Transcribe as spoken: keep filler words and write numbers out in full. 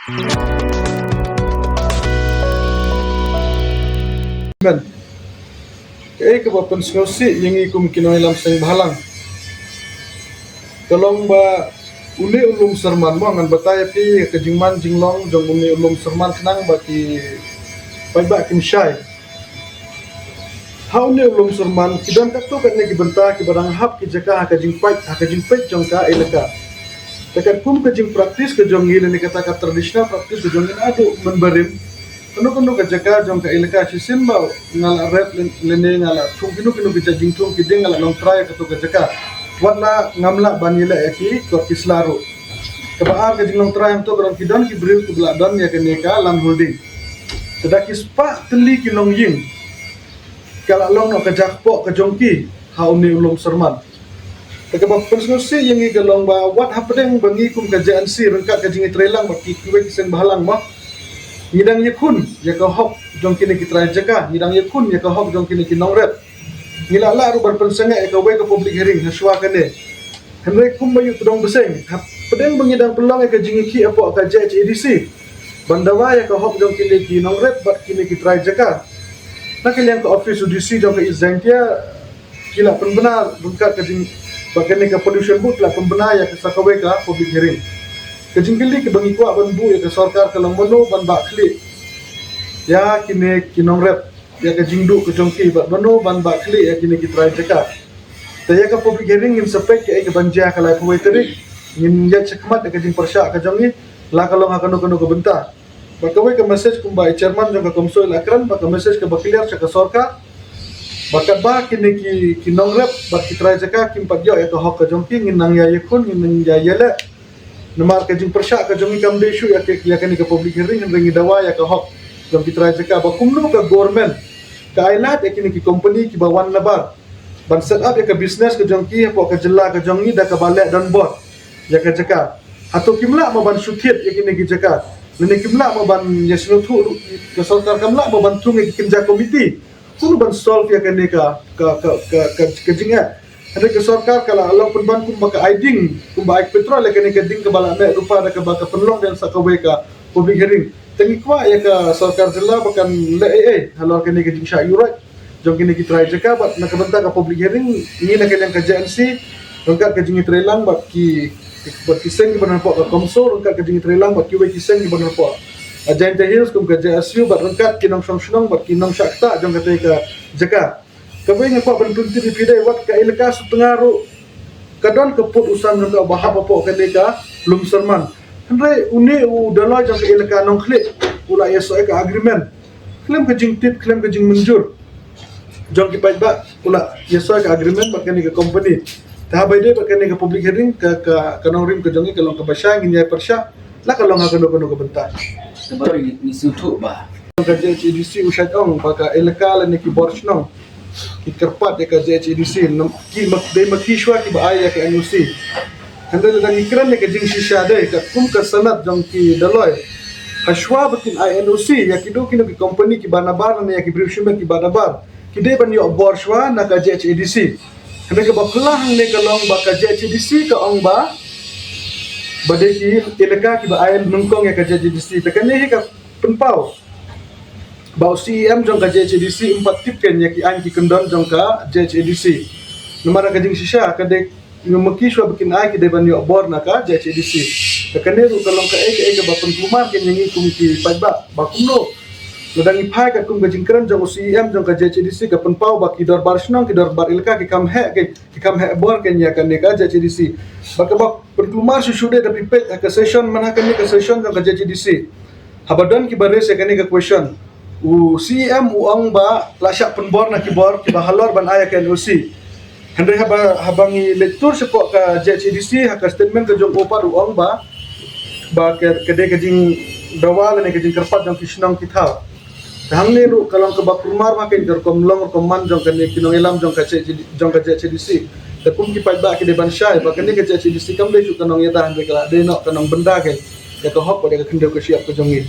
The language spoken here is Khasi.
Men, kaei kaba pynsngewsih ïa ngi kum ki nongïalam seng bhalang ka long ba une u lum Serman, mo, ngan batai ïa phi ka jingman jinglong jong une u lum Serman khnang ba ki paidbah kin shai. Ha une u lum Serman ki don katto katne ki bynta kiba dang hap ki jaka ha ka jingpait, ha ka jingpeit jong ka elaka. Te katkum ka jingpractice ka jong ngi lane kata ka traditional practice ka jong ngi naduh mynbarim, kano kano ka jaka jong ka elaka, shisien ba nga la rep lane nga la thung kino kino ki jingthung ki dieng, nga la long trai ha kato ka jaka, wat la ngam lah ban ïaleh ïa ki kot ki sla ruh. Kaba ar ka jinglong trai hangto ka long ki don ki briew kiba la don ïa kane ka land holding. Te da ki spah tylli ki longïing ka la long noh ka jakpoh ka jong ki ha une u lum Serman. Te kaba pynsngewsih ïa ngi ka long ba wat hapdeng ba ngi kum ka J N C ryngkat ka jingïatreilang bad ki, kiwei ki seng bhalang, mo, ngi dang ïakhun ïa ka hok jong kine ki trai jaka, ngi dang ïakhun ïa ka hok jong kine ki nongrep. Ngi la lah ruh ban pynsangeh ïa kawei ka public hearing ha shuwa kane. Hynrei kumba ïoh tdong bseiñ, hapdeng ba ngi dang pynlong ïa ka jingïakhih hapoh ka J H A D C ban dawa ïa ka hok jong kine ki nongrep bad kine ki trai jaka, na ka liang ka office u D C jong ka East Jaintia ki la pynbna ryngkat ka jing, bad kane ka pollution board ki la pynbna ïa ka sa kawei ka public hearing. Ka jingkylli kaba ngi kwah ban buh ïa ka sorkar ka long mano ban bah khlieh ïa kine ki nongrep ïa ka jingduh ka jong ki bad mano ban bah khlieh ïa kine ki trai jaka. Te ïa ka public hearing ngin sa peit kaei kaban jia ha ka laiphew wei tarik, ngin ïaid shakhmat ïa ka jingpyrshah ka jong ngi, la ka long ha kano kano ka bynta. Bad kawei ka message kumba i chairman jong ka CoMSO i la kren, bad ka message kaba clear sha ka sorkar ba katba kine ki, ki nongrep bad ki trai jaka kim pat ïoh ïa ka hok ka jong ki, ngin nang ïa ïakhun, ngin nang ïa ïaleh. Namar ka jingpyrshah ka jong ngi kam dei shuh ïa ka, ïa kane ka public hearing, hynrei ngi dawa ïa ka hok jong ki trai jaka. Ba kumno ka government ka ai lad ïa kine ki company kiba wan nabar ban set up ïa ka business ka jong ki hapoh ka jylla ka jong ngi da kaba leh donbor ïa ka jaka? Hato kim lah mo ban shu thied ïa kine ki jaka? Lane kim lah mo ban ïa sngewthuh ruh, ka sorkar kam lah mo ban thung ïa ki kynja komiti kumno ban solve ïa kane ka, ka, ka, ka, ka, ka jingeh? Hynrei ka sorkar ka la long pynban kumba ka ai ding, kumba ai petrol ïa kane ka ding kaba la meh rupa da kaba ka pynlong dien sa kawei ka public hearing. Te ngi kwah ïa ka sorkar jylla ba kan leh ei ei halor kane ka jingshah ïuhroit jong kine ki trai jaka. Bad na ka bynta ka public hearing, ngi na ka liang ka J N C ryngkat ka jingïatreilang bad ki, bad ki seng kiba na hapoh ka CoMSO, ryngkat ka jingïatreilang bad kiwei ki seng kiba na hapoh, ah, Jaintia Hills kum ka J S U, bad ryngkat ki nongshong shnong bad ki nongshah ktah jong katei ka jaka. Kaba nga kwah ban pyntip ïa phi dei wat ka elaka Sutnga ruh ka don ka pud u san jong ka ba hap hapoh kane ka lum Serman. Hynrei une u daloi jong ka elaka Nongkhlieh u la ïasoh ïa ka agreement khlem ka jingtip, khlem ka jingmynjur jong ki paidbah, u la ïasoh ïa ka agreement bad kane ka company. Te haba ïadei bad kane ka public hearing, ka, ka, ka nongrim ka jong ngi ka long kaba shai, ngin ïai pyrshah la ka long ha kano kano ka bynta. Te ba ngi, ngi sngewthuh ba ka J H A D C u shait ong ba ka elaka lane ki bor shnong ki kyrpad ïa ka J H A D C, nam, ki ma, dei ma ki shuwa kiba ai ïa ka N O C. Hynrei lada ngi kren ïa ka jingshisha dei katkum ka sanad jong ki daloi, ha shuwa ba kin ai N O C ïa kino kino ki company kiba nabar lane ïa ki briew shimet kiba nabar, ki dei ban ïoh bor shuwa na ka J H A D C. Hynrei kaba phylla hangne ka long ba ka J H A D C ka ong ba, ba dei ki elaka kiba ai nyngkong ïa ka J H A D C. Te kane hi ka pynpaw ba u C E M jong ka J H A D C um pat tip keiñ ïa ki aiñ ki kyndon jong ka J H A D C. Namar ka jingshisha ka dei, ma ki shuwa ba kin ai ki dei ban ïoh bor na ka J H A D C. Te kane ruh ka long kaei kaei kaba pynkulmar keiñ ïa ngi kum ki paidbah ba kumno lada ngi phai katkum ka jingkren jong u C E M jong ka J H A D C ka pynpaw ba ki dorbar shnong, ki dorbar elaka ki kham heh keiñ, ki kham heh bor keiñ ïa kane ka J H A D C. Bad kaba pynkulmar shuh shuh dei da phi peit ha ka session, man ha kane ka session jong ka J H A D C, haba don kiba raise ïa kane ka question, u C E M u ong ba la shah pynbor na ki bor kiba halor ban ai ïa ka N O C. Hynrei haba, haba ngi leit tur shapoh ka J H A D C, ha ka statement ka jong u pat u ong ba, ba ka, ka dei ka jingdawa lane ka jingkyrpad jong ki shnong ki thaw. Te hangne ruh ka long kaba kulmar bha keiñ ka rukom long rukom man jong kane ki nongïalam jong ka J H A D, jong ka J H A D C. Te kum ki paidbah ki dei ban shai ba kane ka J H A D C kam dei shuh ka nongïada, hynrei ka la dei noh ka nongbynda keiñ ïa ka hok bad ïa ka khyndew ka shyiap ka jong ngi.